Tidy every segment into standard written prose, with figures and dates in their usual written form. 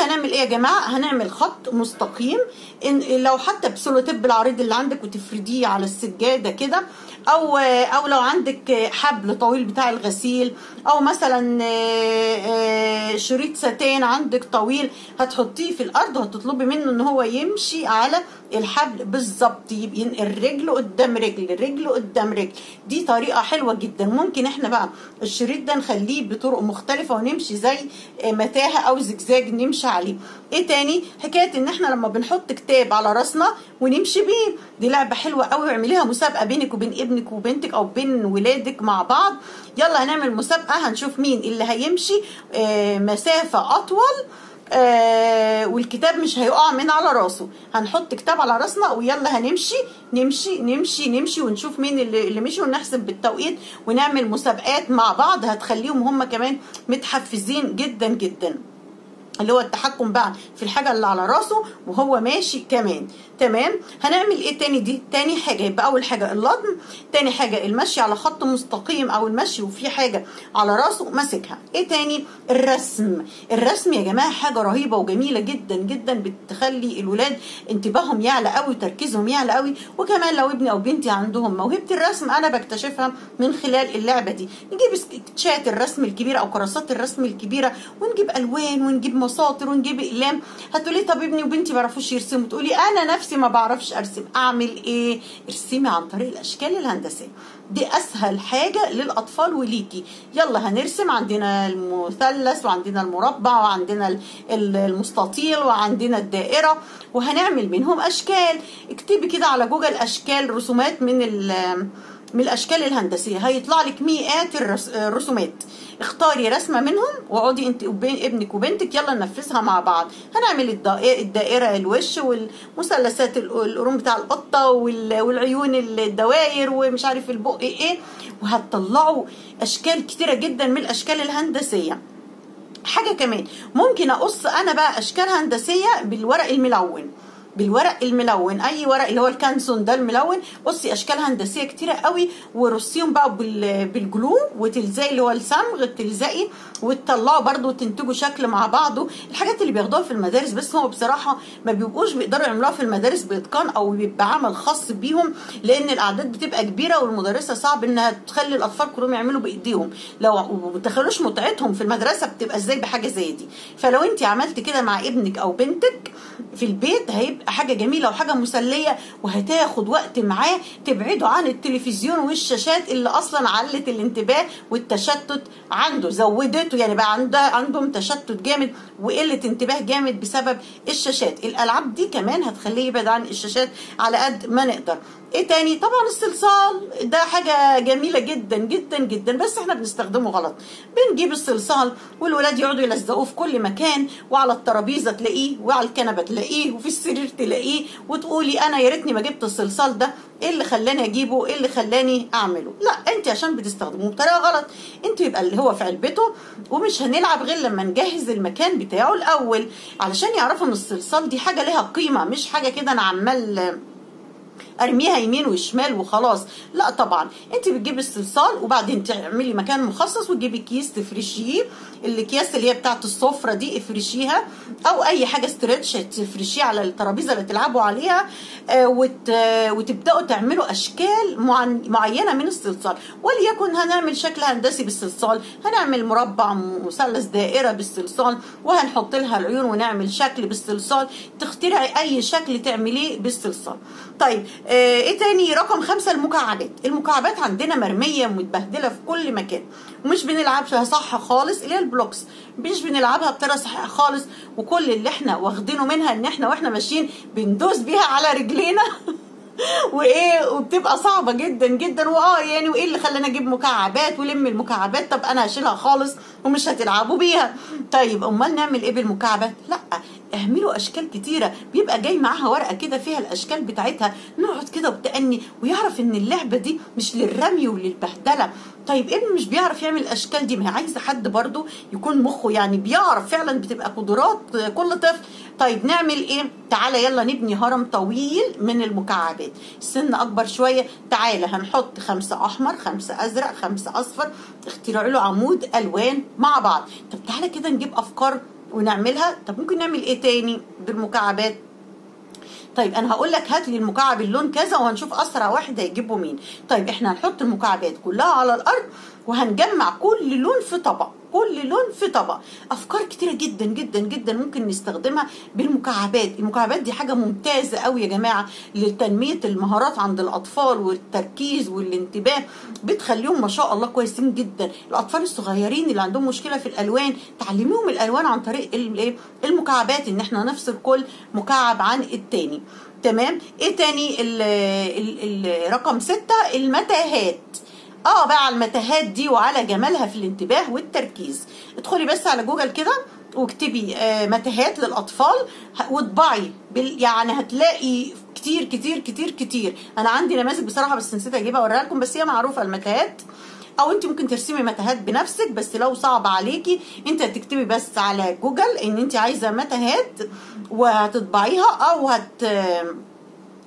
احنا هنعمل ايه يا جماعة؟ هنعمل خط مستقيم، إن لو حتى بسولوتيب العريض اللي عندك وتفرديه على السجادة كده، او لو عندك حبل طويل بتاع الغسيل، او مثلا شريط ستان عندك طويل هتحطيه في الارض وهتطلبي منه ان هو يمشي على الحبل بالظبط، يبقى ينقل رجله قدام رجل، رجله قدام رجل. دي طريقه حلوة جدا. ممكن احنا بقى الشريط ده نخليه بطرق مختلفة ونمشي زي متاهه او زجزاج نمشي عليه. ايه تاني؟ حكاية ان احنا لما بنحط كتاب على راسنا ونمشي بيه، دي لعبه حلوة قوي، واعمليها مسابقة بينك وبين ابنك وبنتك او بين ولادك مع بعض. يلا هنعمل مسابقة، هنشوف مين اللي هيمشي مسافة اطول والكتاب مش هيقع من على راسه. هنحط كتاب على راسنا ويلا هنمشي نمشي نمشي نمشي ونشوف مين اللي مشي، ونحسب بالتوقيت ونعمل مسابقات مع بعض، هتخليهم هم كمان متحفزين جدا جدا. اللي هو التحكم بقى في الحاجة اللي على راسه وهو ماشي كمان. تمام. هنعمل ايه تاني؟ دي تاني حاجة. يبقى اول حاجة اللطم، تاني حاجة المشي على خط مستقيم او المشي وفي حاجة على راسه ماسكها. ايه تاني؟ الرسم. الرسم يا جماعة حاجة رهيبة وجميلة جدا جدا، بتخلي الولاد انتباههم يعلى قوي وتركيزهم يعلى قوي. وكمان لو ابني او بنتي عندهم موهبة الرسم انا بكتشفها من خلال اللعبة دي. نجيب سكتشات الرسم الكبيرة او كراسات الرسم الكبيرة، ونجيب الوان ونجيب مساطر ونجيب اقلام. هتقولي طب ابني وبنتي ما بيعرفوش يرسموا، تقولي انا نفسي ما بعرفش ارسم، اعمل ايه؟ ارسمي عن طريق الاشكال الهندسية، دي اسهل حاجة للاطفال وليكي. يلا هنرسم، عندنا المثلث وعندنا المربع وعندنا المستطيل وعندنا الدائرة، وهنعمل منهم اشكال. اكتبي كده على جوجل اشكال رسومات من الاشكال الهندسية، هيطلع لك مئات الرسومات. اختاري رسمه منهم واقعدي انت وبين ابنك وبنتك يلا ننفذها مع بعض. هنعمل الدائرة الوش، والمثلثات القرون بتاع القطة، والعيون الدواير، ومش عارف البق ايه، وهتطلعوا اشكال كتيرة جدا من الاشكال الهندسية. حاجة كمان ممكن اقص انا بقى اشكال هندسية بالورق الملون، بالورق الملون، اي ورق اللي هو الكانسون ده الملون، قصي اشكال هندسية كتيرة قوي ورصيهم بقى بال glue، وتلزقي اللي هو الصمغ، تلزقي وتطلعوا برده وتنتجوا شكل مع بعضه. الحاجات اللي بياخدوها في المدارس، بس هو بصراحة ما بيبقوش بيقدروا يعملوها في المدارس باتقان او بيبقى عمل خاص بيهم، لان الاعداد بتبقى كبيرة والمدرسة صعب انها تخلي الاطفال كلهم يعملوا بايديهم. لو ما تخلوش متعتهم في المدرسة بتبقى ازاي بحاجة زي دي. فلو انت عملت كده مع ابنك او بنتك في البيت هيبقى حاجة جميلة وحاجه مسلية، وهتاخد وقت معاه تبعده عن التلفزيون والشاشات اللي اصلا علت الانتباه والتشتت عنده، زودته يعني بقى عندهم تشتت جامد وقلة انتباه جامد بسبب الشاشات. الالعاب دي كمان هتخليه يبعد عن الشاشات على قد ما نقدر. ايه تاني؟ طبعا الصلصال ده حاجة جميلة جدا جدا جدا، بس احنا بنستخدمه غلط. بنجيب الصلصال والولاد يقعدوا يلزقوه في كل مكان، وعلى الترابيزة تلاقيه، وعلى الكنبة تلاقيه، وفي السرير تلاقيه، وتقولي انا يا ريتني ما جبت الصلصال ده، ايه اللي خلاني اجيبه، ايه اللي خلاني اعمله؟ لا، انت عشان بتستخدموه بطريقة غلط. انت يبقى اللي هو في علبته، ومش هنلعب غير لما نجهز المكان بتاعه الاول، علشان يعرفوا ان الصلصال دي حاجة لها قيمة، مش حاجة كده انا عمال ارميها يمين وشمال وخلاص. لا طبعا، انت بتجيبي الصلصال وبعدين تعملي مكان مخصص وتجيبي كيس تفرشيه، الاكياس اللي هي بتاعه السفرة دي افرشيها، او اي حاجة stretch تفرشيه على الترابيزة اللي تلعبوا عليها، وتبداوا تعملوا اشكال معينة من الصلصال. وليكن هنعمل شكل هندسي بالصلصال، هنعمل مربع، مثلث، دائرة بالصلصال، وهنحط لها العيون ونعمل شكل بالصلصال. تخترعي اي شكل تعمليه بالصلصال. طيب ايه تاني؟ رقم 5 المكعبات. المكعبات عندنا مرمية ومتبهدله في كل مكان، ومش بنلعبها صح خالص، اللي هي ال blocks مش بنلعبها بطريقة صحيحه خالص، وكل اللي احنا واخدينه منها ان احنا واحنا ماشيين بندوس بيها على رجلينا وايه، وبتبقى صعبة جدا جدا. واه يعني وايه اللي خلاني اجيب مكعبات ولم المكعبات؟ طب انا هشيلها خالص ومش هتلعبوا بيها. طيب امال نعمل ايه بالمكعبات؟ لا، اعملوا اشكال كتيرة، بيبقى جاي معاها ورقة كده فيها الاشكال بتاعتها، نقعد كده وبتأني، ويعرف ان اللعبة دي مش للرمي وللبهدله. طيب ابني مش بيعرف يعمل الاشكال دي، ما هي عايزه حد برضو يكون مخه يعني بيعرف فعلا، بتبقى قدرات كل طفل. طيب نعمل ايه؟ تعالى يلا نبني هرم طويل من المكعبات. السن اكبر شوية، تعالى هنحط 5 احمر، 5 ازرق، 5 اصفر، اخترعوا له عمود الوان مع بعض. طب تعالى كده نجيب افكار ونعملها. طب ممكن نعمل ايه تاني بالمكعبات؟ طيب انا هقول لك هات لي المكعب اللون كذا وهنشوف اسرع واحد هيجيبه مين. طيب احنا هنحط المكعبات كلها على الارض وهنجمع كل لون في طبق، كل لون في طبق. افكار كتيرة جدا جدا جدا ممكن نستخدمها بالمكعبات. المكعبات دي حاجة ممتازة قوي يا جماعة لتنميه المهارات عند الاطفال والتركيز والانتباه، بتخليهم ما شاء الله كويسين جدا. الاطفال الصغيرين اللي عندهم مشكلة في الالوان تعلميهم الالوان عن طريق المكعبات، ان احنا نفصل كل مكعب عن التاني. تمام. ايه تاني؟ رقم 6 المتاهات. بقى على المتاهات دي وعلى جمالها في الانتباه والتركيز. ادخلي بس على جوجل كده واكتبي متاهات للاطفال واطبعي يعني هتلاقي كتير كتير كتير كتير. انا عندي نماذج بصراحة بس نسيت اجيبها اوريها لكم، بس هي معروفة المتاهات. او انت ممكن ترسمي متاهات بنفسك، بس لو صعب عليكي انت هتكتبي بس على جوجل ان انت عايزه متاهات وهتطبعيها، او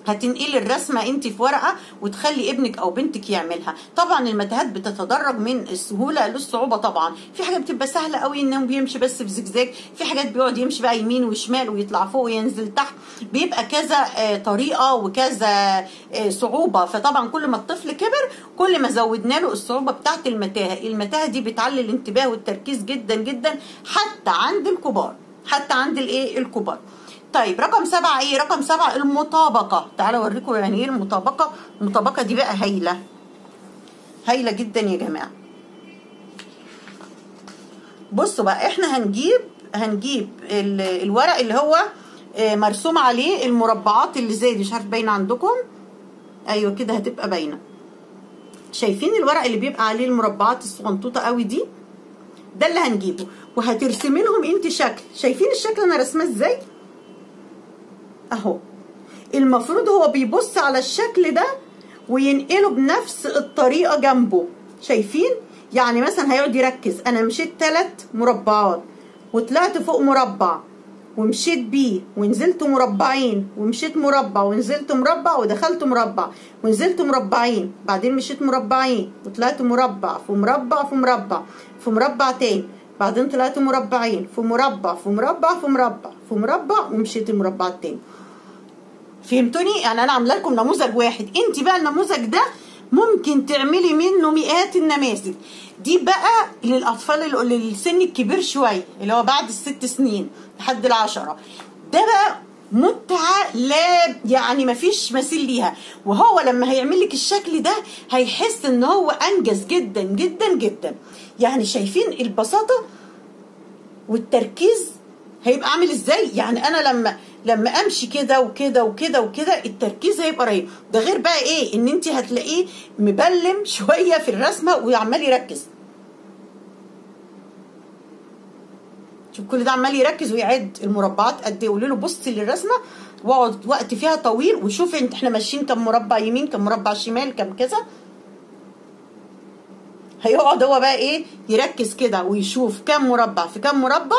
هتنقلي الرسمة انت في ورقة وتخلي ابنك او بنتك يعملها. طبعا المتاهات بتتدرج من السهولة للصعوبه. طبعا في حاجة بتبقى سهلة قوي انه بيمشي بس في زجزاج، في حاجات بيقعد يمشي بقى يمين وشمال ويطلع فوق وينزل تحت، بيبقى كذا طريقه وكذا صعوبة. فطبعا كل ما الطفل كبر كل ما زودنا له الصعوبة بتاعت المتاهة. المتاهة دي بتعلي الانتباه والتركيز جدا جدا حتى عند الكبار، حتى عند الايه الكبار. طيب رقم 7 ايه؟ رقم 7 المطابقة. تعالوا اوريكم يعني ايه المطابقة. المطابقة دي بقى هايلة هايلة جدا يا جماعة. بصوا بقى، احنا هنجيب الورق اللي هو مرسوم عليه المربعات اللي زي دي، مش عارفه باينة عندكم؟ ايوه كده هتبقى باينة. شايفين الورق اللي بيبقى عليه المربعات الصغنطوطة قوي دي؟ ده اللي هنجيبه وهترسمي لهم انت شكل. شايفين الشكل انا رسماه ازاي؟ اهو. المفروض هو بيبص على الشكل ده وينقله بنفس الطريقة جنبه. شايفين؟ يعني مثلا هيقعد يركز، انا مشيت 3 مربعات وطلعت فوق مربع ومشيت بيه ونزلت مربعين ومشيت مربع ونزلت مربع ودخلت مربع ونزلت مربعين، بعدين مشيت مربعين وطلعت مربع في مربع في مربع في مربع تاني، بعدين طلعت مربعين في مربع في مربع في مربع في مربع ومشيت المربع التاني. فهمتوني؟ يعني انا عامله لكم نموذج واحد، انت بقى النموذج ده ممكن تعملي منه مئات النماذج. دي بقى للاطفال اللي للسن الكبير شوية، اللي هو بعد ال6 سنين لحد 10، ده بقى متعه لا يعني مفيش مثيل ليها. وهو لما هيعمل لك الشكل ده هيحس ان هو انجز جدا جدا جدا. يعني شايفين البساطة والتركيز هيبقى عامل ازاي؟ يعني انا لما امشي كده وكده وكده وكده التركيز هيبقى رهيب. ده غير بقى ايه ان انت هتلاقيه مبلم شوية في الرسمة وعمال يركز. شوف كل ده عمال يركز ويعد المربعات قد ايه. قولي له بص للرسمه واقعد وقت فيها طويل وشوف انت احنا ماشيين كم مربع يمين كم مربع شمال كم كذا. هيقعد هو بقى ايه يركز كده ويشوف كم مربع في كم مربع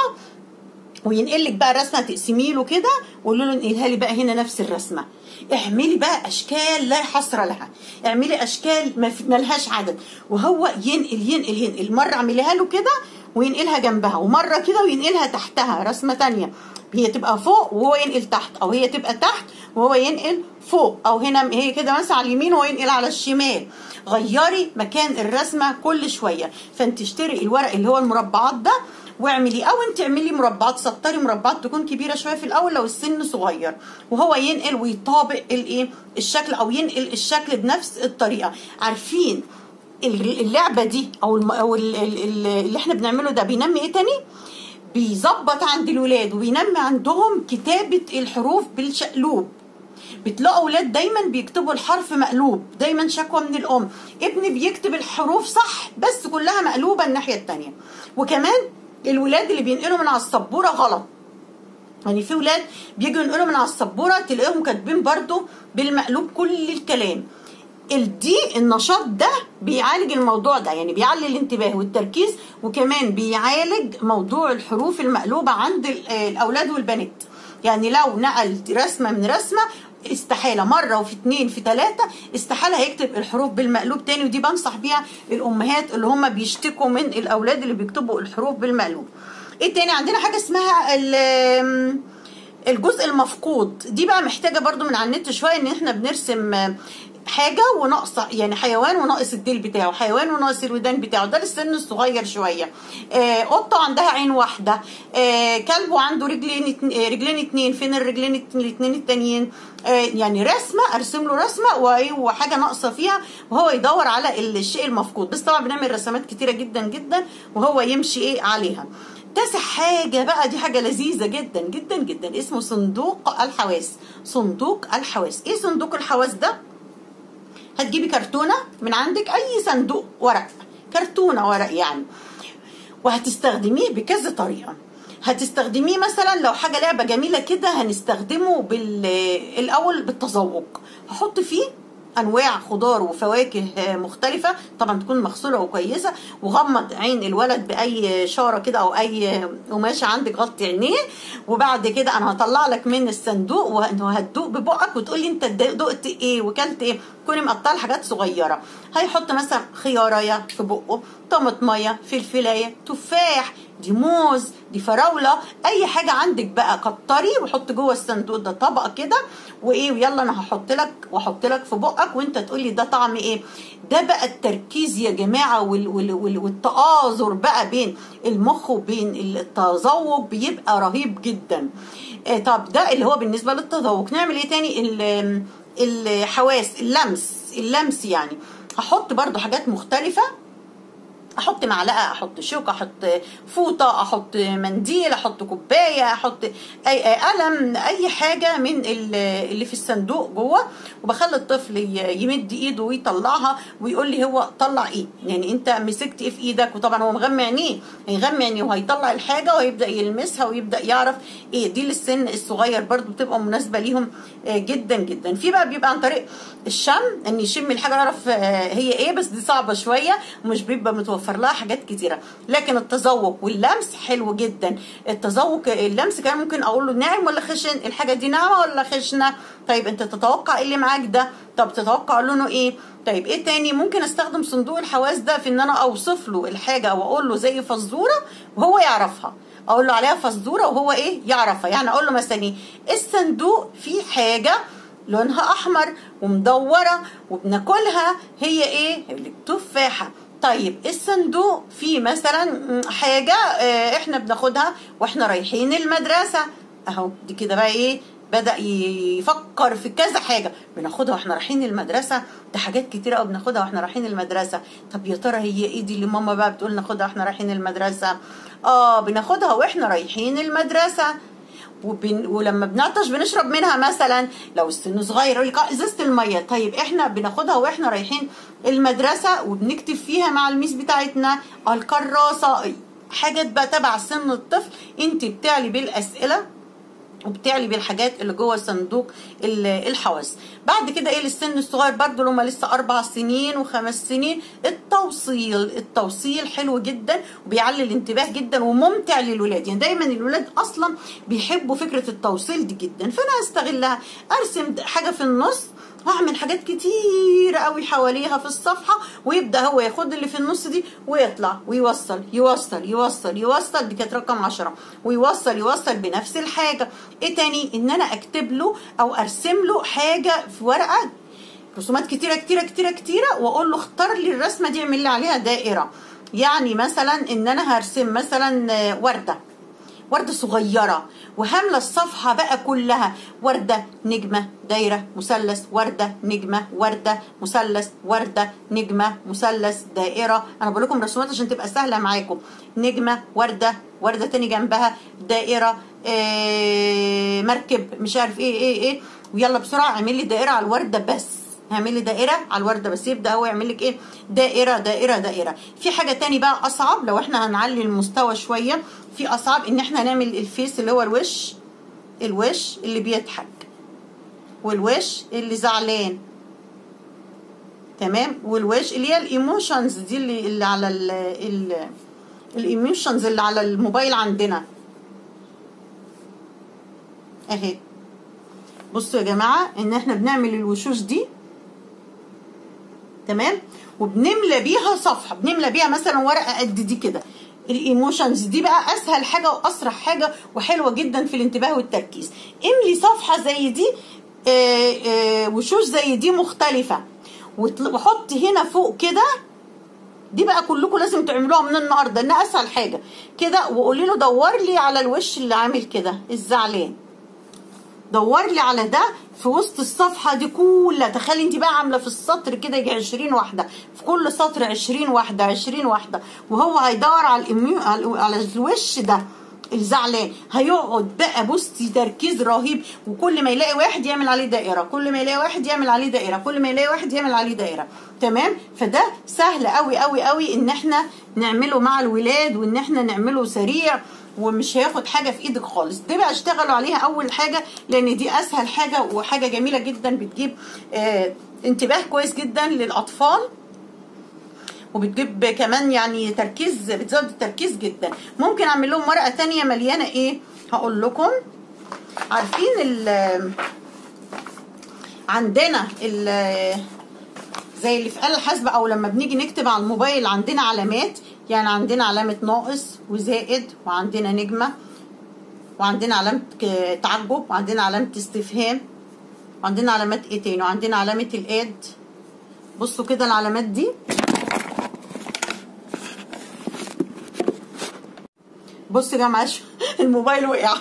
وينقل لك بقى الرسمة. تقسمي له كده وقولي له انقلها لي بقى هنا نفس الرسمة. اعملي بقى اشكال لا حصر لها، اعملي اشكال ما لهاش عدد، وهو ينقل ينقل ينقل. مرة اعمليها له كده وينقلها جنبها، ومرة كده وينقلها تحتها رسمه ثانية، هي تبقى فوق وهو ينقل تحت، او هي تبقى تحت وهو ينقل فوق، او هنا هي كده مثلا على اليمين وهو ينقل على الشمال. غيري مكان الرسمة كل شوية. فانت اشتري الورق اللي هو المربعات ده واعملي، او انت اعملي مربعات، سطري مربعات تكون كبيرة شوية في الاول لو السن صغير، وهو ينقل ويطابق الايه الشكل، او ينقل الشكل بنفس الطريقة. عارفين اللعبة دي او اللي احنا بنعمله ده بينمي ايه تاني؟ بيظبط عند الولاد وبينمي عندهم كتابه الحروف بالشقلوب. بتلاقوا اولاد دايما بيكتبوا الحرف مقلوب، دايما شكوى من الام، ابني بيكتب الحروف صح بس كلها مقلوبة الناحية الثانية. وكمان الولاد اللي بينقلوا من على السبوره غلط، يعني في ولاد بيجوا ينقلوا من على السبوره تلاقيهم كاتبين برضو بالمقلوب كل الكلام. الدي النشاط ده بيعالج الموضوع ده، يعني بيعلي الانتباه والتركيز، وكمان بيعالج موضوع الحروف المقلوبة عند الاولاد والبنات. يعني لو نقل رسمه من رسمه استحالة مرة وفي 2 في 3 استحالة هيكتب الحروف بالمقلوب تاني. ودي بنصح بيها الامهات اللي هم بيشتكوا من الاولاد اللي بيكتبوا الحروف بالمقلوب. ايه تاني عندنا؟ حاجة اسمها الجزء المفقود. دي بقى محتاجه برضو من على النت شوية، ان احنا بنرسم حاجة وناقصه، يعني حيوان وناقص الديل بتاعه، حيوان وناقص الودان بتاعه، ده للسن الصغير شوية. قطة عندها عين واحدة، كلب وعنده رجلين اتنين، فين الرجلين الاتنين التانيين؟ يعني رسمه، ارسم له رسمه وحاجه ناقصه فيها وهو يدور على الشيء المفقود. بس طبعا بنعمل رسمات كتيرة جدا جدا وهو يمشي ايه عليها. تاسع حاجة بقى، دي حاجة لذيذة جدا جدا جدا، اسمه صندوق الحواس. صندوق الحواس، ايه صندوق الحواس ده؟ هتجيبي كرتونة من عندك، اي صندوق ورق، كرتونة ورق يعني، وهتستخدميه بكذا طريقه. هتستخدميه مثلا لو حاجة لعبه جميلة كده، هنستخدمه الاول بالتذوق. هحط فيه انواع خضار وفواكه مختلفة، طبعا تكون مغسوله وكويسة، وغمض عين الولد باي شارة كده او اي قماشة عندك، غطي عينيه، وبعد كده انا هطلع لك من الصندوق وهتدوق ببقك وتقول لي انت دقت ايه وكلت ايه. كوني مقطعه حاجات صغيرة. هيحط مثلا خيارايه في بقه، طماطميه، فلفلايه، تفاح، دي موز، دي فراوله، اي حاجة عندك بقى كتري وحط جوه الصندوق ده طبقه كده وايه، ويلا انا هحط لك واحط لك في بقك وانت تقول لي ده طعم ايه. ده بقى التركيز يا جماعة والتآزر بقى بين المخ وبين التذوق بيبقى رهيب جدا. طب ده اللي هو بالنسبة للتذوق. نعمل ايه تاني؟ الحواس، اللمس. اللمس يعني هحط برضو حاجات مختلفة، احط معلقه، احط شوكه، احط فوطه، احط منديل، احط كوباية، احط اي قلم، اي حاجة من اللي في الصندوق جوه، وبخلي الطفل يمد ايده ويطلعها ويقول لي هو طلع ايه، يعني انت مسكت ايه في ايدك. وطبعا هو مغمى عينيه، هيغمى عينيه وهيطلع الحاجة وهيبدا يلمسها ويبدا يعرف ايه. دي للسن الصغير برضو بتبقى مناسبة ليهم جدا جدا. في بقى بيبقى عن طريق الشم، ان يشم الحاجة يعرف هي ايه، بس دي صعبة شوية ومش بيبقى متوفر لها حاجات كتيرة. لكن التذوق واللمس حلو جدا. التذوق اللمس كمان ممكن اقول له ناعم ولا خشن، الحاجة دي ناعمة ولا خشنه، طيب انت تتوقع ايه اللي معاك ده، طب تتوقع لونه ايه. طيب ايه تاني؟ ممكن استخدم صندوق الحواس ده في ان انا اوصف له الحاجة او اقول له زي فزوره وهو يعرفها، اقول له عليها فزوره وهو ايه يعرفها. يعني اقول له مثلا ايه، الصندوق فيه حاجة لونها احمر ومدوره وبناكلها، هي ايه؟ التفاحة. طيب الصندوق فيه مثلا حاجة احنا بناخدها واحنا رايحين المدرسة، اهو دي كده بقى ايه، بدأ يفكر في كذا حاجة بناخدها واحنا رايحين المدرسة. ده حاجات كتيرة قوي بناخدها واحنا رايحين المدرسة. طب يا ترى هي ايه دي اللي ماما بقى بتقول ناخدها واحنا رايحين المدرسة؟ بناخدها واحنا رايحين المدرسة، ولما بنعطش بنشرب منها مثلا، لو السن صغير يقول لك ازازة المية. طيب احنا بناخدها واحنا رايحين المدرسة وبنكتب فيها مع الميس بتاعتنا، الكراسة، حاجات بقى تبع سن الطفل. انت بتعلي بالاسئلة وبتعلي بالحاجات اللي جوه صندوق الحواس. بعد كده ايه للسن الصغير برضو اللي هم لسه 4 سنين و5 سنين، التوصيل. التوصيل حلو جدا وبيعلي الانتباه جدا وممتع للولاد، يعني دايما الولاد اصلا بيحبوا فكرة التوصيل دي جدا. فانا استغلها، ارسم حاجة في النص واعمل حاجات كتير قوي حواليها في الصفحة، ويبدا هو ياخد اللي في النص دي ويطلع ويوصل يوصل يوصل يوصل، دي كانت رقم 10، ويوصل يوصل بنفس الحاجة. ايه تاني؟ ان انا اكتب له او ارسم له حاجة في ورقة، رسومات كتيرة كتيرة كتيرة كتيرة، واقول له اختار لي الرسمة دي، اعمل لي عليها دائرة. يعني مثلا ان انا هرسم مثلا ورده، ورده صغيرة، وهامله الصفحة بقى كلها ورده، نجمه، دايرة، مثلث، ورده، نجمه، ورده، مثلث، ورده، نجمه، مثلث، دائرة. انا بقول لكم رسومات عشان تبقى سهلة معاكم. نجمه، ورده، ورده تاني جنبها، دائرة، مركب، مش عارف ايه ايه ايه، ويلا بسرعة اعمل لي دائرة على الورده بس، اعمل لي دائرة على الورده بس. يبدا هو يعمل لك ايه؟ دائرة دائرة دائرة. في حاجة تاني بقى اصعب، لو احنا هنعلي المستوى شوية، في اصعب ان احنا نعمل ال face اللي هو الوش، الوش اللي بيضحك والوش اللي زعلان، تمام، والوش اللي هي ال emotions دي اللي على ال emotions اللي على الموبايل عندنا اهي. بصوا يا جماعة ان احنا بنعمل الوشوش دي، تمام، وبنملى بيها صفحة، بنملى بيها مثلا ورقة قد دي كده، ال emotions دي بقى اسهل حاجة واسرع حاجة وحلوه جدا في الانتباه والتركيز. املي صفحة زي دي، وشوش زي دي مختلفة، وحطي هنا فوق كده. دي بقى كلكم لازم تعملوها من النهارده، انها اسهل حاجة كده. وقولي له دور لي على الوش اللي عامل كده الزعلان، دور لي على ده في وسط الصفحة دي كلها. تخيلي انت بقى عامله في السطر كده يجي 20 واحدة، في كل سطر 20 واحدة 20 واحدة، وهو هيدور على على الوش ده الزعلان. هيقعد بقى بصي تركيز رهيب، وكل ما يلاقي واحد يعمل عليه دائرة، كل ما يلاقي واحد يعمل عليه دائرة، كل ما يلاقي واحد يعمل عليه دائرة. تمام؟ فده سهل قوي قوي قوي ان احنا نعمله مع الولاد، وان احنا نعمله سريع ومش هياخد حاجة في ايدك خالص. دي بقى اشتغلوا عليها اول حاجة، لان دي اسهل حاجة وحاجه جميلة جدا، بتجيب انتباه كويس جدا للاطفال، وبتجيب كمان يعني تركيز، بتزود التركيز جدا. ممكن اعمل لهم ورقة تانية مليانة ايه، هقول لكم. عارفين عندنا زي اللي في آلة الحاسبة او لما بنيجي نكتب على الموبايل عندنا علامات، يعني عندنا علامة ناقص وزائد، وعندنا نجمه، وعندنا علامة تعجب، وعندنا علامة استفهام، وعندنا علامات ايه تاني، وعندنا علامة الاد. بصوا كده العلامات دي. بصوا يا جماعة الموبايل وقع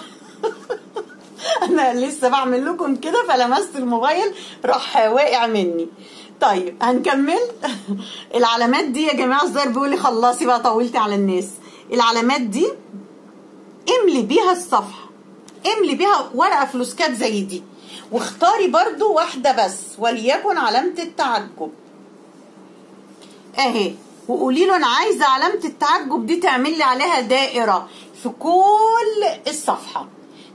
انا لسه بعمل لكم كده فلمست الموبايل راح واقع مني. طيب هنكمل العلامات دي يا جماعة. الزهر بيقول لي خلصي بقى طولتي على الناس. العلامات دي املي بيها الصفحة، املي بيها ورقة فلوسكاب زي دي، واختاري برضو واحدة بس وليكن علامة التعجب اهي، وقولي له انا عايزه علامة التعجب دي تعمل لي عليها دائرة في كل الصفحة.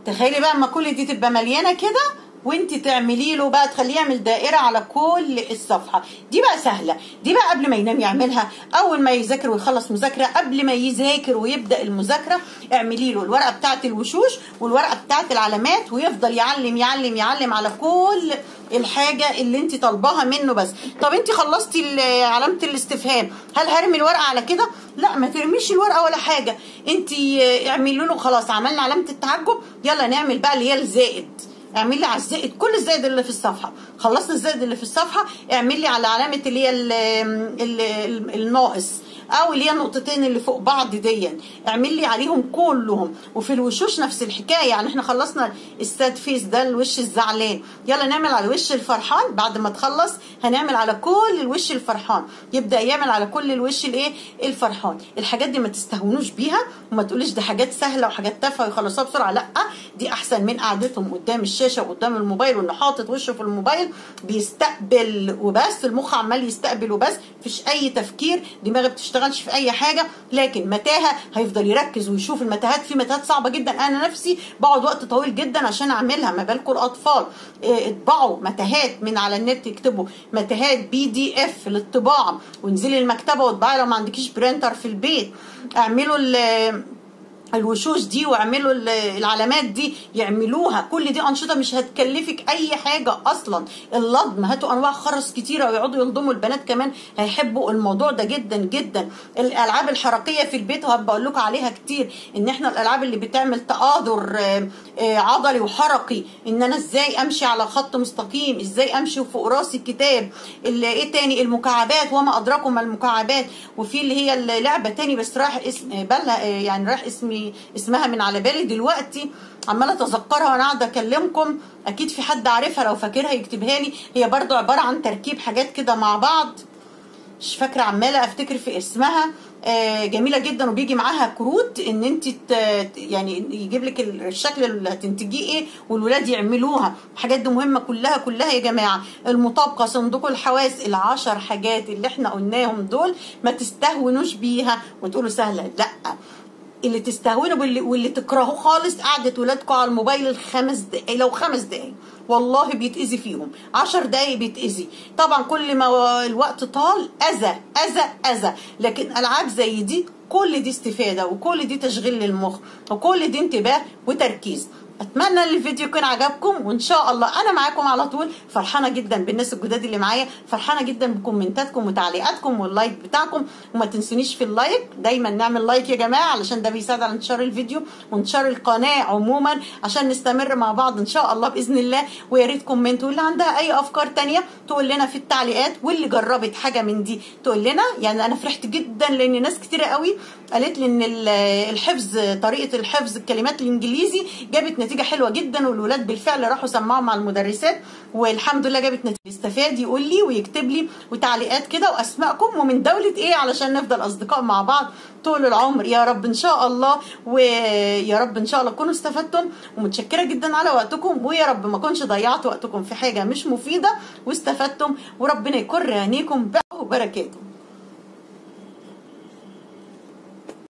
تخيلي بقى اما كل دي تبقى مليانة كده، وانت تعملي له بقى تخليه يعمل دائرة على كل الصفحة. دي بقى سهلة، دي بقى قبل ما ينام يعملها، اول ما يذاكر ويخلص مذاكرة، قبل ما يذاكر ويبدا المذاكرة اعملي له الورقة بتاعه الوشوش والورقة بتاعه العلامات، ويفضل يعلم يعلم يعلم على كل الحاجة اللي انت طالباها منه. بس طب انت خلصتي علامة الاستفهام، هل هرمي الورقة على كده؟ لا، ما ترميش الورقة ولا حاجة، انت اعملي له خلاص عملنا علامة التعجب، يلا نعمل بقى اللي هي الزائد. اعمل لي على الزائد كل الزائد اللي في الصفحة. خلصنا الزائد اللي في الصفحة، اعمل لي على علامة اللي هي الناقص او اللي هي النقطتين اللي فوق بعض دي، اعمل لي عليهم كلهم. وفي الوشوش نفس الحكاية، يعني احنا خلصنا ال sad face ده الوش الزعلان، يلا نعمل على الوش الفرحان. بعد ما تخلص هنعمل على كل الوش الفرحان، يبدا يعمل على كل الوش الايه الفرحان. الحاجات دي ما تستهونوش بيها، وما تقوليش دي حاجات سهلة وحاجات تافهة ويخلصوها بسرعة، لا دي احسن من قعدتهم قدام الشاشة وقدام الموبايل، وان حاطط وشه في الموبايل بيستقبل وبس، المخ عمال يستقبل وبس، مفيش اي تفكير، دماغه بتشتغلش في اي حاجة. لكن متاهه هيفضل يركز ويشوف المتاهات، في متاهات صعبة جدا، انا نفسي بقعد وقت طويل جدا عشان اعملها، ما بالكم الاطفال. اطبعوا متاهات من على النت، اكتبوا متاهات PDF للطباعة، وانزلي المكتبة واطبعي لو ما عندكيش printer في البيت. اعملوا الوشوش دي واعملوا العلامات دي، يعملوها. كل دي انشطة مش هتكلفك اي حاجة اصلا. اللضم، هاتوا انواع خرز كتيرة ويقعدوا يلضموا، البنات كمان هيحبوا الموضوع ده جدا جدا. الالعاب الحركية في البيت وهبقى اقول لكم عليها كتير، ان احنا الالعاب اللي بتعمل تقادر عضلي وحركي، ان انا ازاي امشي على خط مستقيم، ازاي امشي فوق راسي الكتاب، ايه تاني، المكعبات وما ادراكم ما المكعبات. وفي اللي هي اللعبة تاني بس راح اسم بالها، يعني راح اسمها من على بالي دلوقتي، عماله اتذكرها وانا قاعدة اكلمكم، اكيد في حد عارفها لو فاكرها يكتبها لي. هي برضو عبارة عن تركيب حاجات كده مع بعض، مش فاكره، عماله افتكر في اسمها. جميلة جدا، وبيجي معاها كروت ان انت يعني يجيب لك الشكل اللي هتنتجيه ايه، والولاد يعملوها. الحاجات دي مهمة كلها كلها يا جماعة. المطابقة، صندوق الحواس، ال10 حاجات اللي احنا قلناهم دول ما تستهونوش بيها وتقولوا سهلة، لا، اللي تستهونوا واللي تكرهوه خالص قعدة ولادكم على الموبايل ال5 دقايق، لو 5 دقايق والله بيتأذي فيهم، 10 دقايق بيتأذي. طبعا كل ما الوقت طال أذى أذى أذى، لكن ألعاب زي دي كل دي استفادة، وكل دي تشغيل للمخ، وكل دي انتباه وتركيز. اتمنى ان الفيديو يكون عجبكم، وان شاء الله انا معاكم على طول. فرحانة جدا بالناس الجداد اللي معايا، فرحانة جدا بكومنتاتكم وتعليقاتكم وال like بتاعكم، وما تنسونيش في ال like، دايما نعمل like يا جماعة علشان ده بيساعد على انتشار الفيديو وانتشار القناة عموما، عشان نستمر مع بعض ان شاء الله باذن الله. ويا ريت comment، واللي عندها اي افكار تانية تقول لنا في التعليقات، واللي جربت حاجة من دي تقول لنا. يعني انا فرحت جدا لان ناس كتيرة قوي قالت لي ان الحفظ، طريقه الحفظ الكلمات الانجليزي جابت نتيجة حلوة جدا، والولاد بالفعل راحوا سمعوا مع المدرسات والحمد لله جابت نتيجة. استفاد يقول لي ويكتب لي وتعليقات كده واسماءكم ومن دولة ايه، علشان نفضل اصدقاء مع بعض طول العمر يا رب ان شاء الله. ويا رب ان شاء الله تكونوا استفدتم، ومتشكره جدا على وقتكم، ويا رب ما اكونش ضيعت وقتكم في حاجة مش مفيدة، واستفدتم، وربنا يكر عينيكم وبركاته.